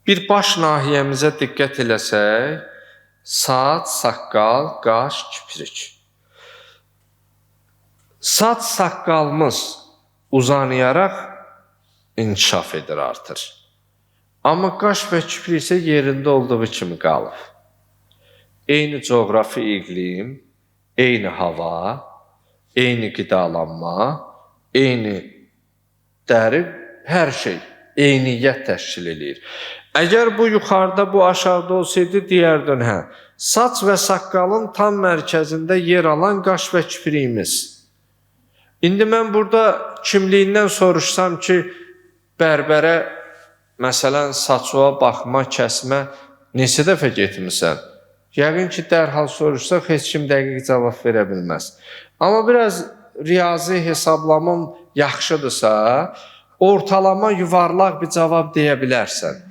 Bir baş nahiyəmizə diqqət eləsək, saç, saqqal, qaş, kiprik. Saç, saqqalımız uzanıyaraq inkişaf edir, artır. Amma qaş və kiprik isə yerində olduğu kimi qalıb. Eyni coğrafi iqlim, eyni hava, eyni qidalanma, eyni dəri, hər şey eyniyyət təşkil eləyir. Əgər bu yuxarıda, bu aşağıda olsaydı, deyərdin, hə, saç və saqqalın tam mərkəzində yer alan qaş və kipriyimiz. İndi mən burada kimliyindən soruşsam ki, bərbərə, məsələn, saçığa baxma, kəsmə neçə dəfə getmisən? Yəqin ki, dərhal soruşsaq heç kim dəqiq cavab verə bilməz. Amma biraz riyazi hesablamam yaxşıdırsa, ortalama yuvarlaq bir cavab deyə bilərsən.